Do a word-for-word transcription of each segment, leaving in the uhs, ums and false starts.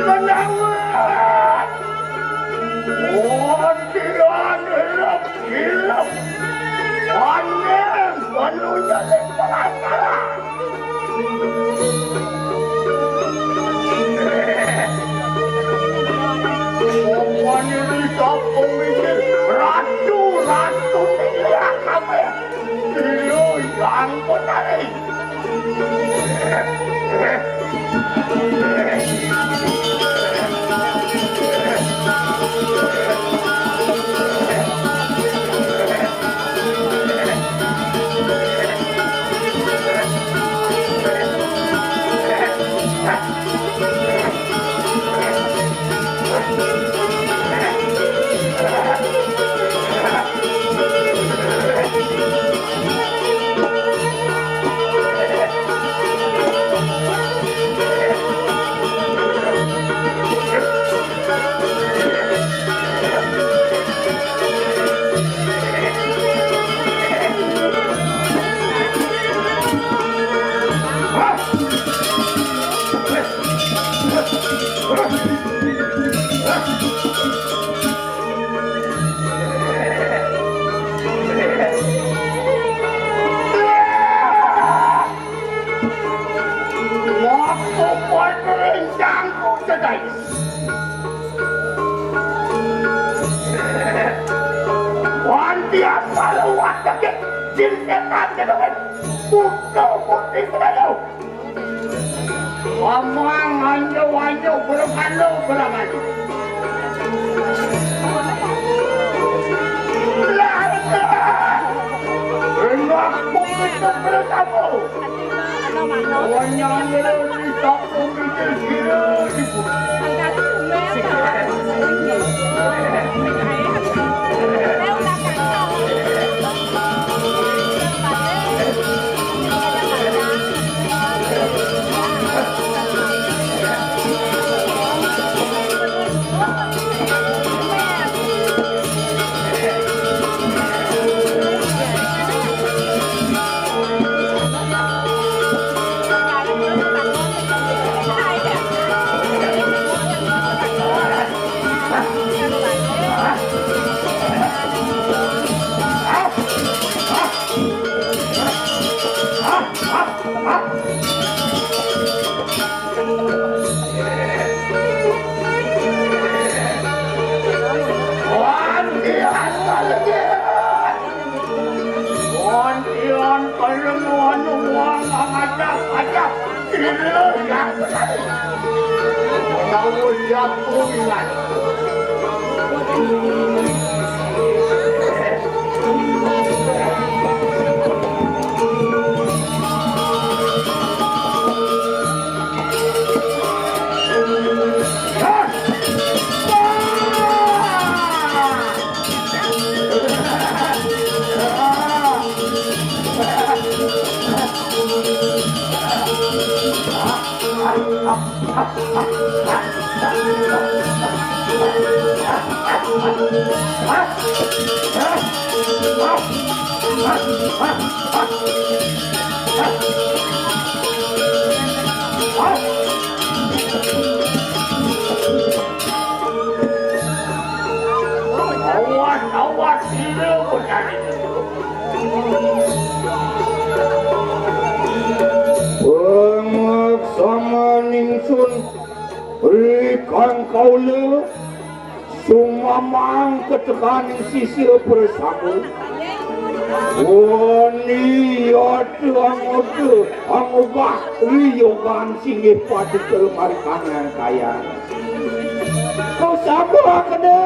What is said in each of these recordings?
Menawa. Wonten ilep, ilep. Panen, panunya ning Palangkarah. Pokoknya di kampung ini ratu, ratu ini ya kabeh. Iya, yang Betari. Waktu pun rencangku sedai. Wanti apa lewat deket jin setan kedemen. Buka putih kedayu. Wamang anjo-anjo berkalo beraman. Enak itu bersama. Wanyang itu di kampung itu kira di Wonten kalemu anu wong ngajak-ajak. Ira ya. Tahu ya kuingat. Awas, awas, sira becari. Pangaksama ningsun, rikang kaula sumamang ketekaning sisia prasama. Wani yata angoda angogah riyogan singgih paduka marikang nangkayan. Kasaba kena.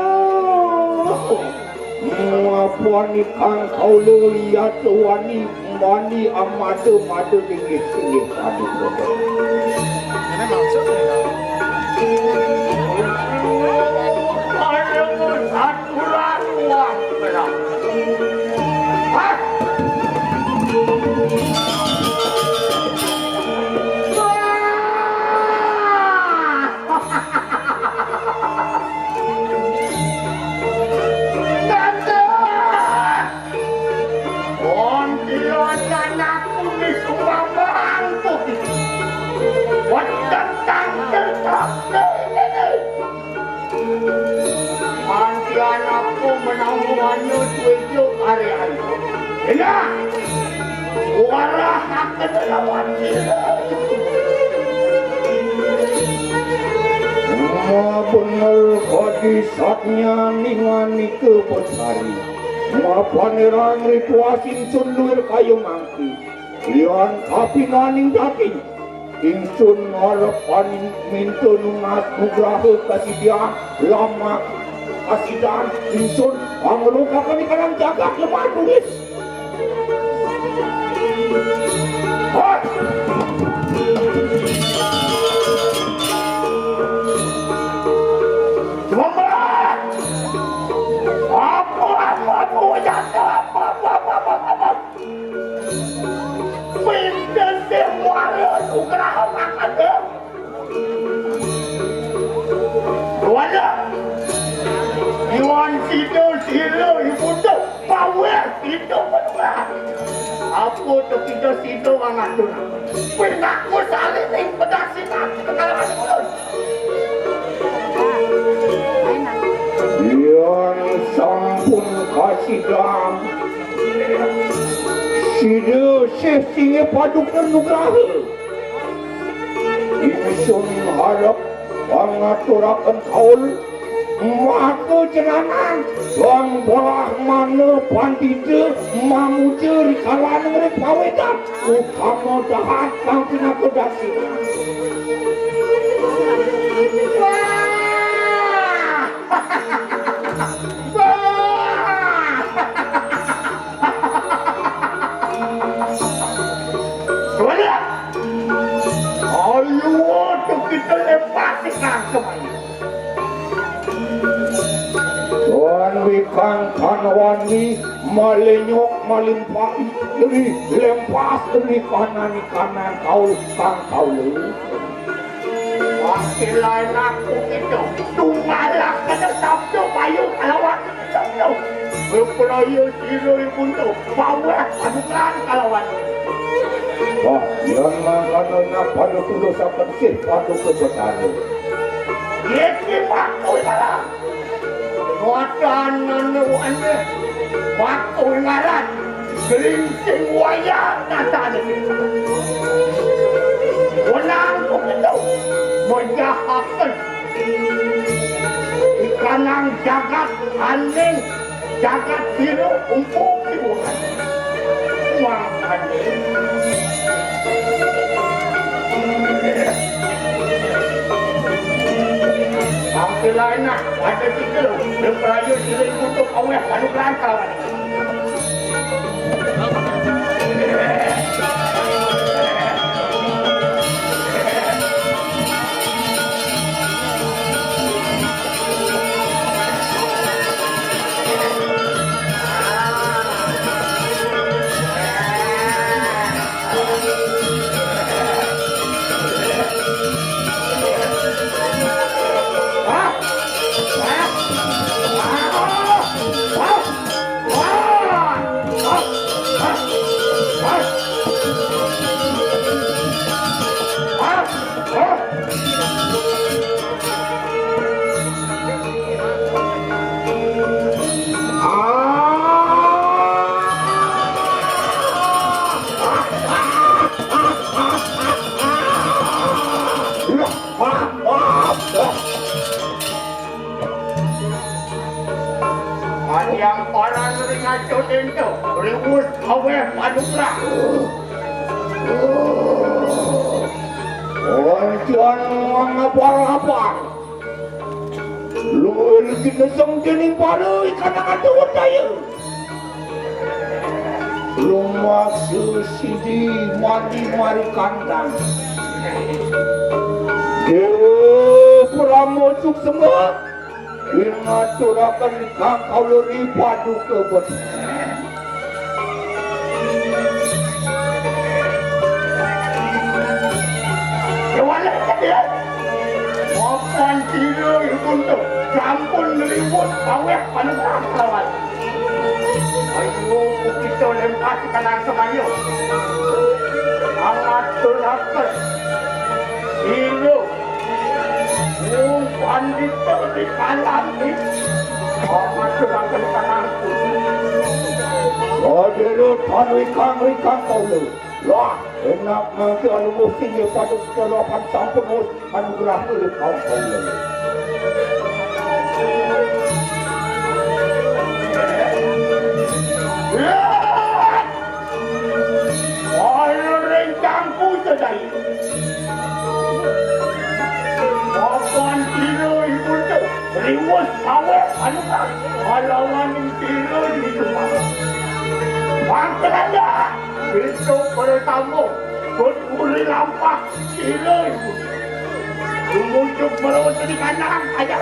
Mapan ikang kaula yata wani mani amada-mada linggih-linggih paduka. Aduh, satulah uang. Hah? Tante! Kuntilanak kumis umamangku. Wetet tante, tante. Mantianakku menang buahnya tujuh hari hari. Enak. Suara akan lawan kita. Mabener kadi satnya ningan nika betari. Mapanerang ritual sinsun luir kayu mangki. Yan kapinaning daging. Ingsun ngarep aning minta nunas nugraha kasidian lamak kasidan ingsun pangrukakan ikalang jagat lemah tulis. Hot! Jumlah! Apa, apa, apa, apa, apa, apa, apa, apa? Pinten sing muara nugraha makada. Wala. Iwan sida sira ibu tu power sida benugraha. Apa tu kita sida ngatur. Pinaku salin ing pedas sinan kekalahan ulun. Yan sampun kasidang. Sida sih singgih paduka nugraha. Ingsun harap pangaturaken kaul maka jenengan bang brahmana pandita mamuja rikalaning ring pawetan utama dahat kang pinaka dasinan. Wala! Ayo, tu kita lepas si kangkung. Tuan wikang kanwani malenyok malimpah, jadi lempas demi kanan kanan kau kang kau. Wakilan aku itu, tunggalak kena sabda payu kalawan sabda. Bepraya sira ibunda, bawah padukan kalawan. Wah, yan mangkana nak pada tulus akan sih paduka betara. Yeki paku salah. Watan nanu ane, paku ngaran. Gelingsing wayah natane. Wenang kupitu mejahaken ikanang jagat aning jagat biru umpuk siwuhan. Mangkane. Angkilaina pada tiga, beprayu sira kutuk aweh padukan kawan. Ring aco dento, riwus aweh panugrah. Wonten ngapar-ngapar. Luwih gineseng dening para ikanang atuh daya. Lumaksud sidi mandi mari kandang. Dewa Pramocuk sembah, ngaturaken kang kawula ri paduka beten. Kewala kedhia. Mapan sira ibun tu sampun ngliwut kaweh panugrah lawan. Ayo, kita lempah kanang semaya. Angaturaken. Ilo. Wong pandita di kalam ni. Angaturaken kanangku. Sadaya tan rikang-rikang kaula. Wah, enak mangke anu musti nggih paduk kelapan sampun wis anugerah kulit kaum kaula. Kaya ring cangku sedaya. Papan sira ibun tu riwus kaweh anugrah kalawan sira di Jepang. Pangkeranda, besok pertama, pun uri lampah sira ibun. Tumujuk merawat di kandang, aja.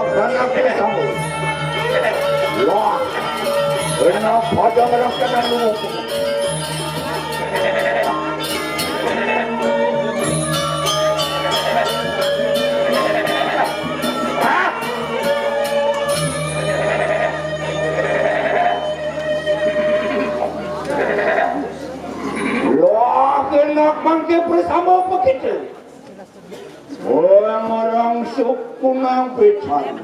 Anak-anak bersama. Wah, enak pada ngerasakan lu. Lah, kena mangke bersama begitu. Orang-orang suku nang pican.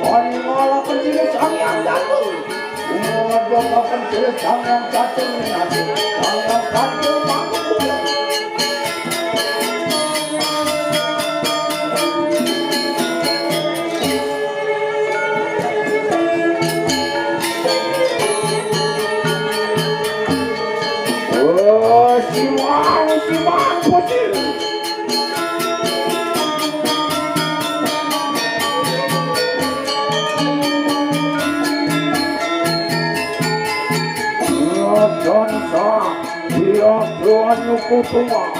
Paningalaken diri Sang Hyang Catur. Umur dua papan diri Sang Hyang Catur minasih. Sang Hyang Catur mangun. Oh, Siwan, Siwan, Pucil. Rajan sah, dia tuan nyuku tumbal.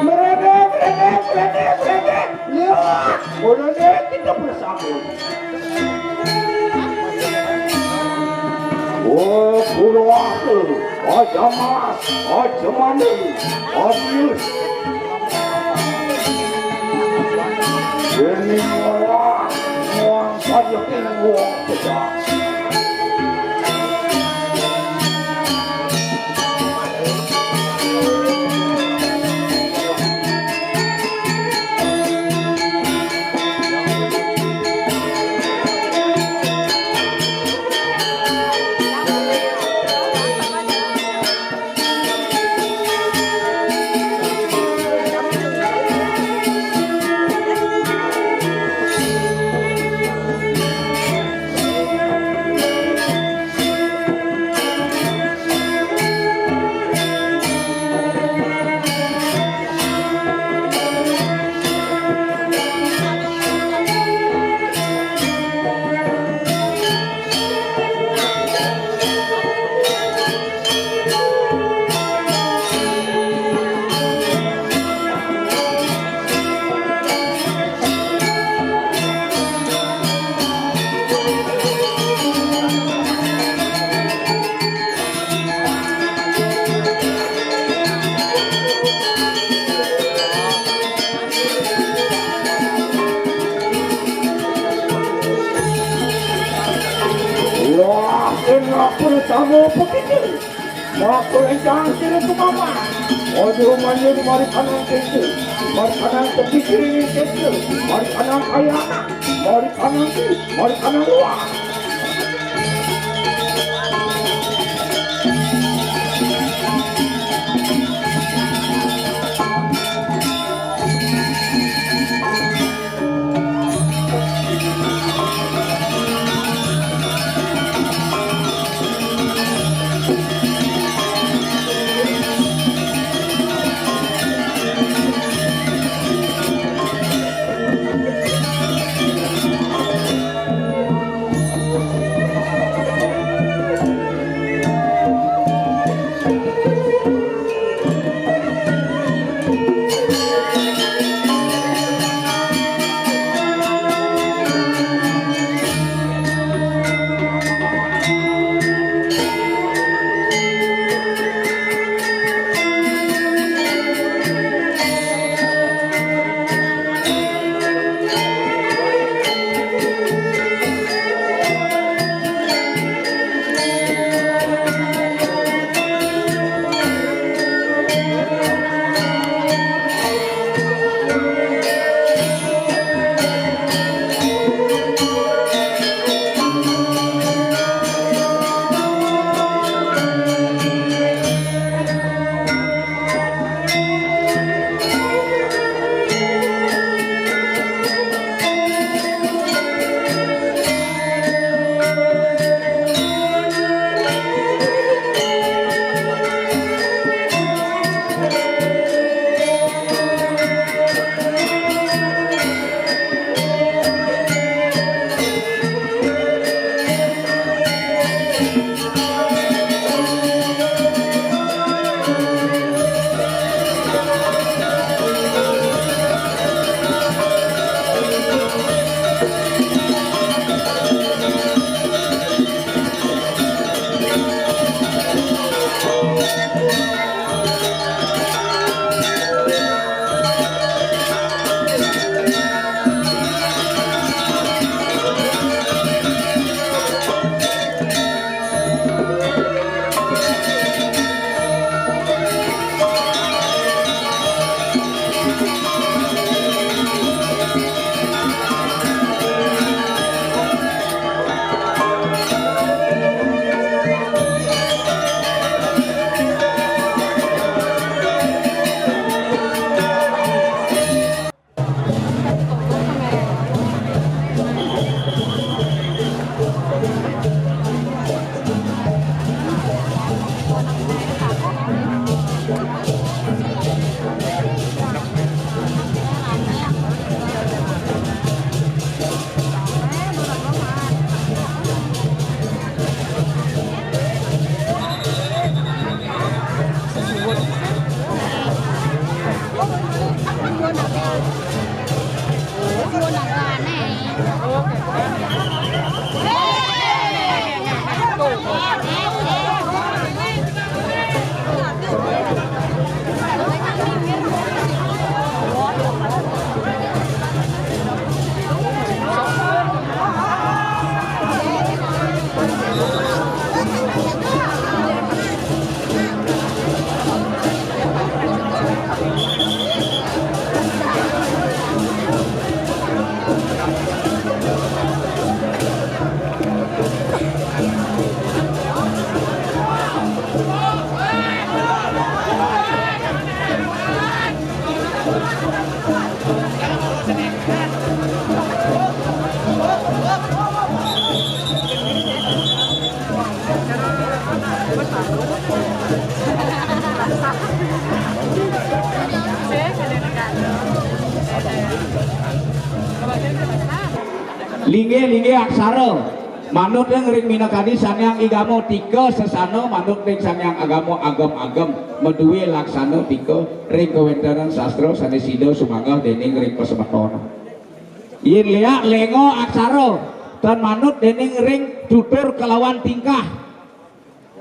Meredek, meredek, meredek, meredek. Lihat, udah deh, kita bersambung. Oh, Purwakil, Aja Mas, Aja Mandel, Abius. Ini orang, orang saja kena wong pecah. Wah, kenapa tamu begitu? Waktu engkang sira tumama. Ojo manyun mari kanang kente. Mari kanang tepi kiri kente. Mari kanang kaya. Mari kanang kiri. Mari kanang luar. Linggih-linggih aksara. Manut ring minakadi Sang Hyang Agama tika sesana manut ring Sang Hyang Agama agem-agem, madué laksana tika ring kawentenan sastra sané sida sumanggeh dening ring pasemeton. Yen léak lenga aksara, tan manut dening ring tutur kalawan tingkah.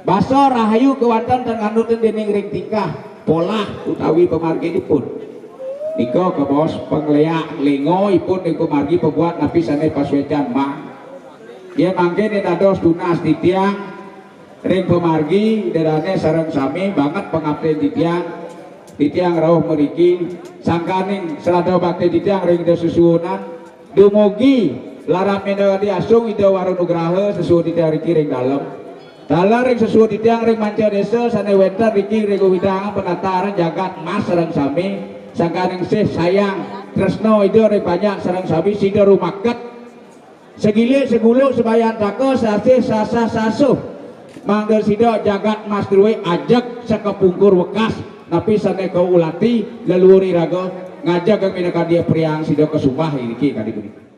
Basa rahayu kewanten tan nganutin dening ring tingkah, polah utawi pamarginipun. Nika kabaos pangléak lenga ipun ring pamargi pabuat napi sané pasuécan mang. Yen mangkin yen dados tunas titiang ring pamargi, ida dané sareng sami banget pangaptin titiang. Titiang rauh mriki, sangkaning srada bakti titiang ring ida sesuunan, dumugi larap minakadi asung Ida Wara Nugraha sesuun titiang riki ring dalem. Taler ring sesuun titiang ring manca désa sané wénten riki ring wewidangan penataran jagat mas sareng sami, sangkaning sih sayang tresna Ida ring panjak sareng sami sida rumaket. Segilik seguluk sebayantaka sasih sasah sasuh. Mangda sida jagat mas druwé ajeg sakapungkur wekas, napi sané kaulati leluhur iraga ngajeg minakadi priang sida kasumbah iriki kadi punika.